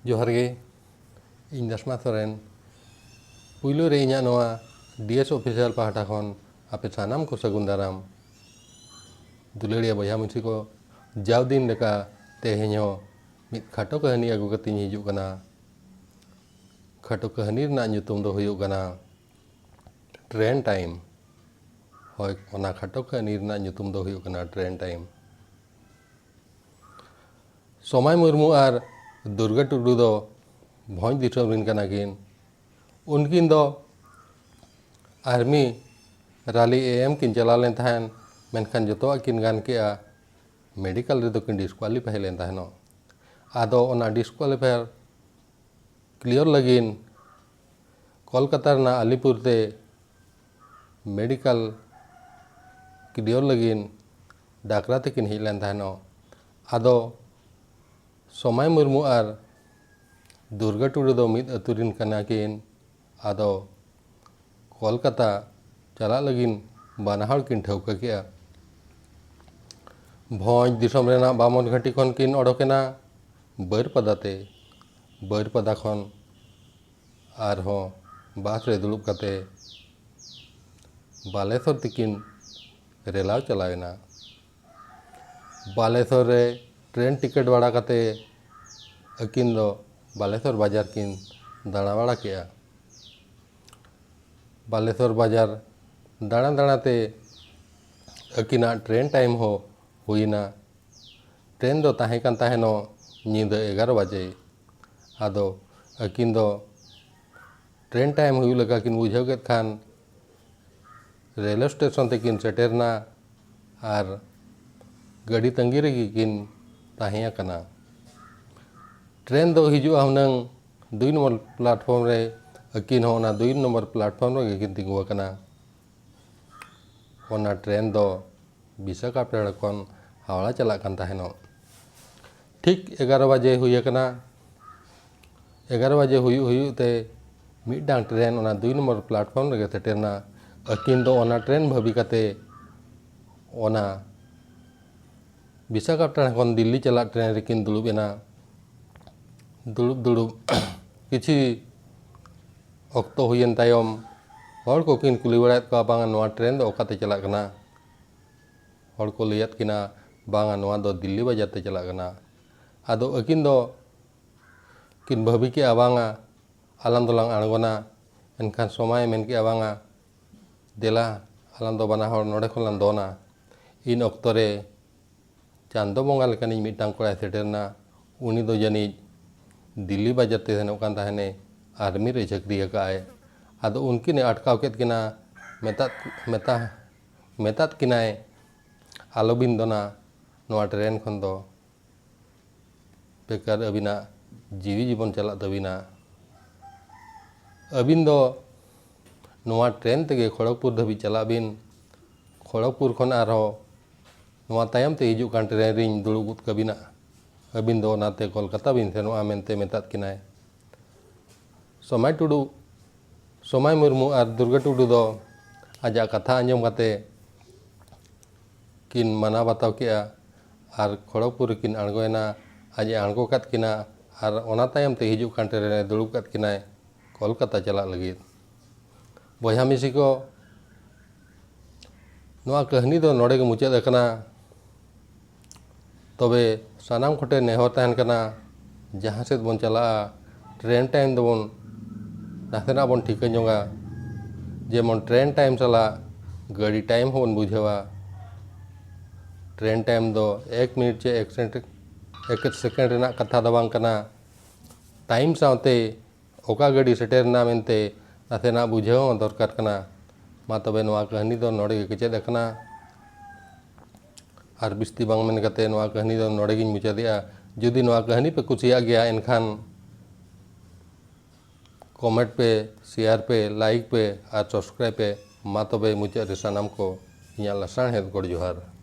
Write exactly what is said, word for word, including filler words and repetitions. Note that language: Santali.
ᱡᱚᱦᱟᱨ ᱜᱮ, ᱤᱧ ᱫᱟᱥᱢᱟ ᱥᱚᱨᱮᱱ᱾ ᱯᱩᱭᱞᱩ ᱨᱮ ᱤᱧᱟᱹᱜ ᱱᱚᱣᱟ ᱰᱤ ᱮᱥ ᱚᱯᱷᱤᱥᱤᱭᱟᱞ ᱯᱟᱦᱴᱟ ᱠᱷᱚᱱ ᱟᱯᱮ ᱥᱟᱱᱟᱢ ᱠᱚ ᱥᱟᱹᱜᱩᱱ ᱫᱟᱨᱟᱢ᱾ ᱫᱩᱞᱟᱹᱲᱤᱭᱟᱹ ᱵᱚᱭᱦᱟ ᱢᱤᱥᱤ ᱠᱚ, ᱡᱟᱣ ᱫᱤᱱ ᱞᱮᱠᱟ ᱛᱮᱦᱮᱧ ᱦᱚᱸ ᱢᱤᱫ ᱠᱷᱟᱴᱚ ᱠᱟᱹᱦᱱᱤ ᱟᱹᱜᱩ ᱠᱟᱛᱮᱧ ᱦᱤᱡᱩᱜ ᱠᱟᱱᱟ᱾ ᱠᱷᱟᱴᱚ ᱠᱟᱹᱦᱱᱤ ᱨᱮᱱᱟᱜ ᱧᱩᱛᱩᱢ ᱫᱚ ᱦᱩᱭᱩᱜ ᱠᱟᱱᱟ ᱴᱨᱮᱱ ᱴᱟᱭᱤᱢ᱾ ᱦᱳᱭ, ᱚᱱᱟ ᱠᱷᱟᱴᱚ ᱠᱟᱹᱦᱱᱤ ᱨᱮᱱᱟᱜ ᱧᱩᱛᱩᱢ ᱫᱚ ᱦᱩᱭᱩᱜ ᱠᱟᱱᱟ ᱴᱨᱮᱱ ᱴᱟᱭᱤᱢ᱾ ᱥᱚᱢᱟᱭ ᱢᱩᱨᱢᱩ ᱟᱨ ᱫᱩᱨᱜᱟᱹ ᱴᱩᱰᱩ ᱫᱚ ᱵᱷᱚᱸᱡᱽ ᱫᱤᱥᱚᱢ ᱨᱮᱱ ᱠᱟᱱᱟ ᱠᱤᱱ᱾ ᱩᱱᱠᱤᱱ ᱫᱚ ᱟᱨᱢᱤ ᱨᱟᱞᱤ ᱮ ᱮᱢ ᱠᱤᱱ ᱪᱟᱞᱟᱣ ᱞᱮᱱ ᱛᱟᱦᱮᱸᱱ, ᱢᱮᱱᱠᱷᱟᱱ ᱡᱚᱛᱚᱣᱟᱜ ᱠᱤᱱ ᱜᱟᱱ ᱠᱮᱜᱼᱟ᱾ ᱢᱮᱰᱤᱠᱮᱞ ᱨᱮᱫᱚ ᱠᱤᱱ ᱰᱤᱥᱠᱣᱟᱞᱤᱯᱷᱟᱭ ᱞᱮᱱ ᱛᱟᱦᱮᱱᱚᱜ᱾ ᱟᱫᱚ ᱚᱱᱟ ᱰᱤᱥᱠᱣᱟᱞᱤᱯᱷᱟᱭ ᱠᱞᱤᱭᱟᱨ ᱞᱟᱹᱜᱤᱫ ᱠᱳᱞᱠᱟᱛᱟ ᱨᱮᱱᱟᱜ ᱟᱞᱤᱯᱩᱨ ᱛᱮ ᱢᱮᱰᱤᱠᱮᱞ ᱠᱞᱤᱭᱟᱨ ᱞᱟᱹᱜᱤᱫ ᱰᱟᱠᱨᱟ ᱛᱮᱠᱤᱱ ᱦᱮᱡ ᱞᱮᱱ ᱛᱟᱦᱮᱱᱚᱜ᱾ ᱟᱫᱚ ᱥᱚᱢᱟᱭ ᱢᱩᱨᱢᱩ ᱟᱨ ᱫᱩᱨᱜᱟ ᱴᱩᱰᱩ ᱫᱚ ᱢᱤᱫ ᱟᱹᱛᱩ ᱨᱮᱱ ᱠᱟᱱᱟ ᱠᱤᱱ᱾ ᱟᱫᱚ ᱠᱳᱞᱠᱟᱛᱟ ᱪᱟᱞᱟᱜ ᱞᱟᱹᱜᱤᱫ ᱵᱟᱱᱟ ᱦᱚᱲ ᱠᱤᱱ ᱴᱷᱟᱹᱣᱠᱟᱹ ᱠᱮᱜᱼᱟ᱾ ᱵᱷᱚᱸᱡᱽ ᱫᱤᱥᱚᱢ ᱨᱮᱱᱟᱜ ᱵᱟᱢᱚᱱ ᱜᱷᱟᱹᱴᱤ ᱠᱷᱚᱱ ᱠᱤᱱ ᱚᱰᱚᱠᱮᱱᱟ ᱵᱟᱹᱨᱯᱟᱫᱟ ᱛᱮ᱾ ᱵᱟᱹᱨᱯᱟᱫᱟ ᱠᱷᱚᱱ ᱟᱨᱦᱚᱸ ᱵᱟᱥ ᱨᱮ ᱫᱩᱲᱩᱵ ᱠᱟᱛᱮ ᱵᱟᱞᱮᱥᱚᱨ ᱛᱮᱠᱤᱱ ᱨᱮᱞᱟᱣ ᱪᱟᱞᱟᱣᱮᱱᱟ᱾ ᱵᱟᱞᱮᱥᱚᱨ ᱨᱮ ᱴᱨᱮᱱ ᱴᱤᱠᱤᱴ ᱵᱟᱲᱟ ᱠᱟᱛᱮ ᱟᱹᱠᱤᱱ ᱫᱚ ᱵᱟᱞᱮᱥᱚᱨ ᱵᱟᱡᱟᱨ ᱠᱤᱱ ᱫᱟᱬᱟ ᱵᱟᱲᱟ ᱠᱮᱜᱼᱟ᱾ ᱵᱟᱞᱮᱥᱚᱨ ᱵᱟᱡᱟᱨ ᱫᱟᱬᱟ ᱫᱟᱬᱟ ᱛᱮ ᱟᱹᱠᱤᱱᱟᱜ ᱴᱨᱮᱱ ᱴᱟᱭᱤᱢ ᱦᱚᱸ ᱦᱩᱭᱮᱱᱟ᱾ ᱴᱨᱮᱱ ᱫᱚ ᱛᱟᱦᱮᱸ ᱠᱟᱱ ᱛᱟᱦᱮᱱᱚᱜ ᱧᱤᱫᱟᱹ ᱮᱜᱟᱨᱚ ᱵᱟᱡᱮ᱾ ᱟᱫᱚ ᱟᱹᱠᱤᱱ ᱫᱚ ᱴᱨᱮᱱ ᱴᱟᱭᱤᱢ ᱦᱩᱭᱩᱜ ᱞᱮᱠᱟ ᱠᱤᱱ ᱵᱩᱡᱷᱟᱹᱣ ᱠᱮᱫ ᱠᱷᱟᱱ ᱨᱮᱞᱣᱮ ᱥᱴᱮᱥᱚᱱ ᱛᱮᱠᱤᱱ ᱥᱮᱴᱮᱨᱱᱟ ᱟᱨ ᱜᱟᱹᱰᱤ ᱛᱟᱺᱜᱤ ᱨᱮᱜᱮ ᱠᱤᱱ ᱛᱟᱦᱮᱸ ᱟᱠᱟᱱᱟ᱾ ᱴᱨᱮᱱ ᱫᱚ ᱦᱤᱡᱩᱜᱼᱟ ᱦᱩᱱᱟᱹᱝ ᱫᱩᱭ ᱱᱚᱢᱵᱚᱨ ᱯᱞᱟᱴᱯᱷᱚᱨᱢ ᱨᱮ, ᱟᱹᱠᱤᱱ ᱦᱚᱸ ᱚᱱᱟ ᱫᱩᱭ ᱱᱚᱢᱵᱚᱨ ᱯᱞᱟᱴᱯᱷᱚᱨᱢ ᱨᱮᱜᱮ ᱠᱤᱱ ᱛᱤᱸᱜᱩ ᱟᱠᱟᱱᱟ᱾ ᱚᱱᱟ ᱴᱨᱮᱱ ᱫᱚ ᱵᱤᱥᱟᱠᱷᱟᱯᱟᱴᱱᱟ ᱠᱷᱚᱱ ᱦᱟᱣᱲᱟ ᱪᱟᱞᱟᱜ ᱠᱟᱱ ᱛᱟᱦᱮᱱᱚᱜ᱾ ᱴᱷᱤᱠ ᱮᱜᱟᱨᱚ ᱵᱟᱡᱮ ᱦᱩᱭ ᱟᱠᱟᱱᱟ᱾ ᱮᱜᱟᱨᱚ ᱵᱟᱡᱮ ᱦᱩᱭᱩᱜ ᱦᱩᱭᱩᱜ ᱛᱮ ᱢᱤᱫᱴᱟᱝ ᱴᱨᱮᱱ ᱚᱱᱟ ᱫᱩᱭ ᱱᱚᱢᱵᱚᱨ ᱯᱞᱟᱴᱯᱷᱚᱨᱢ ᱨᱮᱜᱮ ᱥᱮᱴᱮᱨᱱᱟ᱾ ᱟᱹᱠᱤᱱ ᱫᱚ ᱚᱱᱟ ᱴᱨᱮᱱ ᱵᱷᱟᱹᱵᱤ ᱠᱟᱛᱮ ᱚᱱᱟ ᱵᱤᱥᱟᱠᱷᱟᱯᱟᱴᱱᱟ ᱠᱷᱚᱱ ᱫᱤᱞᱞᱤ ᱪᱟᱞᱟᱜ ᱴᱨᱮᱱ ᱨᱮᱠᱤᱱ ᱫᱩᱲᱩᱵ ᱮᱱᱟ᱾ ᱫᱩᱲᱩᱵ ᱫᱩᱲᱩᱵ ᱠᱤᱪᱷᱤ ᱚᱠᱛᱚ ᱦᱩᱭᱮᱱ ᱛᱟᱭᱚᱢ ᱦᱚᱲ ᱠᱚᱠᱤᱱ ᱠᱩᱞᱤ ᱵᱟᱲᱟᱭᱮᱫ ᱠᱚᱣᱟ, "ᱵᱟᱝᱟ, ᱱᱚᱣᱟ ᱴᱨᱮᱱ ᱫᱚ ᱚᱠᱟᱛᱮ ᱪᱟᱞᱟᱜ ᱠᱟᱱᱟ?" ᱦᱚᱲ ᱠᱚ ᱞᱟᱹᱭᱟᱫ ᱠᱤᱱᱟ, "ᱵᱟᱝᱟ, ᱱᱚᱣᱟ ᱫᱚ ᱫᱤᱞᱞᱤ ᱵᱟᱡᱟᱨ ᱛᱮ ᱪᱟᱞᱟᱜ ᱠᱟᱱᱟ᱾" ᱟᱫᱚ ᱟᱹᱠᱤᱱ ᱫᱚ ᱠᱤᱱ ᱵᱷᱟᱹᱵᱤ ᱠᱮᱜᱼᱟ, "ᱵᱟᱝᱟ, ᱟᱞᱟᱝ ᱫᱚᱞᱟᱝ ᱟᱬᱜᱚᱱᱟ᱾" ᱮᱱᱠᱷᱟᱱ ᱥᱚᱢᱟᱭᱮ ᱢᱮᱱ ᱠᱮᱜᱼᱟ, "ᱵᱟᱝᱟ, ᱫᱮᱞᱟ, ᱟᱞᱟᱝ ᱫᱚ ᱵᱟᱱᱟ ᱦᱚᱲ ᱱᱚᱰᱮ ᱠᱷᱚᱱ ᱞᱟᱝ ᱫᱚᱱᱟ᱾" ᱤᱱ ᱚᱠᱛᱚ ᱨᱮ ᱪᱟᱸᱫᱚ ᱵᱚᱸᱜᱟ ᱞᱮᱠᱟᱱᱤᱡ ᱢᱤᱫᱴᱟᱝ ᱠᱚᱲᱟᱭ ᱥᱮᱴᱮᱨ ᱮᱱᱟ᱾ ᱩᱱᱤ ᱫᱚ ᱡᱟᱹᱱᱤᱡ ᱫᱤᱞᱞᱤ ᱵᱟᱡᱟᱨ ᱛᱮ ᱥᱮᱱᱚᱜ ᱠᱟᱱ ᱛᱟᱦᱮᱱᱮ, ᱟᱨᱢᱤ ᱨᱮ ᱪᱟᱹᱠᱨᱤ ᱟᱠᱟᱫᱼᱟᱭ᱾ ᱟᱫᱚ ᱩᱱᱠᱤᱱᱮ ᱟᱴᱠᱟᱣ ᱠᱮᱫ ᱠᱤᱱᱟ, ᱢᱮᱛᱟᱫ ᱢᱮᱛᱟ ᱢᱮᱛᱟᱫ ᱠᱤᱱᱟᱭ, "ᱟᱞᱚᱵᱤᱱ ᱫᱚᱱᱟ ᱱᱚᱣᱟ ᱴᱨᱮᱱ ᱠᱷᱚᱱ ᱫᱚ, ᱵᱮᱠᱟᱨ ᱟᱹᱵᱤᱱᱟᱜ ᱡᱤᱣᱤ ᱡᱤᱵᱚᱱ ᱪᱟᱞᱟᱜ ᱛᱟᱹᱵᱤᱱᱟ᱾ ᱟᱹᱵᱤᱱ ᱫᱚ ᱱᱚᱣᱟ ᱴᱨᱮᱱ ᱛᱮᱜᱮ ᱠᱷᱚᱲᱚᱜᱽᱯᱩᱨ ᱫᱷᱟᱹᱵᱤᱡ ᱪᱟᱞᱟᱜ ᱵᱤᱱ, ᱠᱷᱚᱲᱚᱜᱽᱯᱩᱨ ᱠᱷᱚᱱ ᱟᱨᱦᱚᱸ ᱱᱚᱣᱟ ᱛᱟᱭᱚᱢ ᱛᱮ ᱦᱤᱡᱩᱜ ᱠᱟᱱ ᱴᱨᱮᱱ ᱨᱤᱧ ᱫᱩᱲᱩᱵ ᱜᱚᱫ ᱠᱟᱹᱵᱤᱱᱟ, ᱟᱹᱵᱤᱱ ᱫᱚ ᱚᱱᱟᱛᱮ ᱠᱳᱞᱠᱟᱛᱟ ᱵᱤᱱ ᱥᱮᱱᱚᱜᱼᱟ" ᱢᱮᱱᱛᱮ ᱢᱮᱛᱟᱫ ᱠᱤᱱᱟᱭ᱾ ᱥᱚᱢᱟᱭ ᱴᱩᱰᱩ, ᱥᱚᱢᱟᱭ ᱢᱩᱨᱢᱩ ᱟᱨ ᱫᱩᱨᱜᱟᱹ ᱴᱩᱰᱩ ᱫᱚ ᱟᱡᱟᱜ ᱠᱟᱛᱷᱟ ᱟᱸᱡᱚᱢ ᱠᱟᱛᱮ ᱠᱤᱱ ᱢᱟᱱᱟᱣ ᱵᱟᱛᱟᱣ ᱠᱮᱜᱼᱟ ᱟᱨ ᱠᱷᱚᱲᱚᱜᱽᱯᱩᱨ ᱨᱮᱠᱤᱱ ᱟᱬᱜᱚᱭᱮᱱᱟ᱾ ᱟᱡ ᱮ ᱟᱬᱜᱚ ᱠᱟᱫ ᱠᱤᱱᱟ ᱟᱨ ᱚᱱᱟ ᱛᱟᱭᱚᱢ ᱛᱮ ᱦᱤᱡᱩᱜ ᱠᱟᱱ ᱴᱨᱮᱱ ᱨᱮ ᱫᱩᱲᱩᱵ ᱠᱟᱫ ᱠᱤᱱᱟᱭ ᱠᱳᱞᱠᱟᱛᱟ ᱪᱟᱞᱟᱜ ᱞᱟᱹᱜᱤᱫ᱾ ᱵᱚᱭᱦᱟ ᱢᱤᱥᱤ ᱠᱚ, ᱱᱚᱣᱟ ᱠᱟᱹᱦᱱᱤ ᱫᱚ ᱱᱚᱰᱮ ᱜᱮ ᱢᱩᱪᱟᱹᱫ ᱟᱠᱟᱱᱟ᱾ ᱛᱚᱵᱮ ᱥᱟᱱᱟᱢ ᱠᱚᱴᱷᱮᱱ ᱱᱮᱦᱚᱨ ᱛᱟᱦᱮᱱ ᱠᱟᱱᱟ, ᱡᱟᱦᱟᱸ ᱥᱮᱫ ᱵᱚᱱ ᱪᱟᱞᱟᱜᱼᱟ, ᱴᱨᱮᱱ ᱴᱟᱭᱤᱢ ᱫᱚᱵᱚᱱ ᱱᱟᱥᱮᱱᱟᱜ ᱵᱚᱱ ᱴᱷᱤᱠᱟᱹ ᱧᱚᱜᱟ, ᱡᱮᱢᱚᱱ ᱴᱨᱮᱱ ᱴᱟᱭᱤᱢ ᱥᱟᱞᱟᱜ ᱜᱟᱹᱰᱤ ᱴᱟᱭᱤᱢ ᱦᱚᱸᱵᱚᱱ ᱵᱩᱡᱷᱟᱹᱣᱟ᱾ ᱴᱨᱮᱱ ᱴᱟᱭᱤᱢ ᱫᱚ ᱮᱠ ᱢᱤᱱᱤᱴ ᱪᱮ ᱮᱠ ᱥᱮᱠᱮᱱᱰ, ᱮᱠ ᱥᱮᱠᱮᱱᱰ ᱨᱮᱱᱟᱜ ᱠᱟᱛᱷᱟ ᱫᱚ ᱵᱟᱝ ᱠᱟᱱᱟ᱾ ᱴᱟᱭᱤᱢ ᱥᱟᱶᱛᱮ ᱚᱠᱟ ᱜᱟᱹᱰᱤ ᱥᱮᱴᱮᱨ ᱮᱱᱟ ᱢᱮᱱᱛᱮ ᱱᱟᱥᱮᱱᱟᱜ ᱵᱩᱡᱷᱟᱹᱣ ᱦᱚᱸ ᱫᱚᱨᱠᱟᱨ ᱠᱟᱱᱟ᱾ ᱢᱟ ᱛᱚᱵᱮ ᱱᱚᱣᱟ ᱠᱟᱹᱦᱱᱤ ᱫᱚ ᱱᱚᱰᱮ ᱜᱮ ᱠᱮᱪᱮᱫ ᱟᱠᱟᱱᱟ᱾ ᱟᱨ ᱵᱤᱥᱛᱤ ᱵᱟᱝ ᱢᱮᱱ ᱠᱟᱛᱮ ᱱᱚᱣᱟ ᱠᱟᱹᱦᱱᱤ ᱫᱚ ᱱᱚᱰᱮ ᱜᱤᱧ ᱢᱩᱪᱟᱹᱫᱮᱜᱼᱟ᱾ ᱡᱩᱫᱤ ᱱᱚᱣᱟ ᱠᱟᱹᱦᱱᱤ ᱯᱮ ᱠᱩᱥᱤᱭᱟᱜ ᱜᱮᱭᱟ, ᱮᱱᱠᱷᱟᱱ ᱠᱚᱢᱮᱱᱴ ᱯᱮ, ᱥᱮᱭᱟᱨ ᱯᱮ, ᱞᱟᱭᱤᱠ ᱯᱮ ᱟᱨ ᱥᱟᱵᱥᱠᱨᱟᱭᱤᱵ ᱯᱮ᱾ ᱢᱟ ᱛᱚᱵᱮ ᱢᱩᱪᱟᱹᱫ ᱨᱮ ᱥᱟᱱᱟᱢ ᱠᱚ ᱤᱧᱟᱹᱜ ᱞᱟᱥᱟᱬᱦᱮᱫ ᱜᱚᱰ ᱡᱚᱦᱟᱨ᱾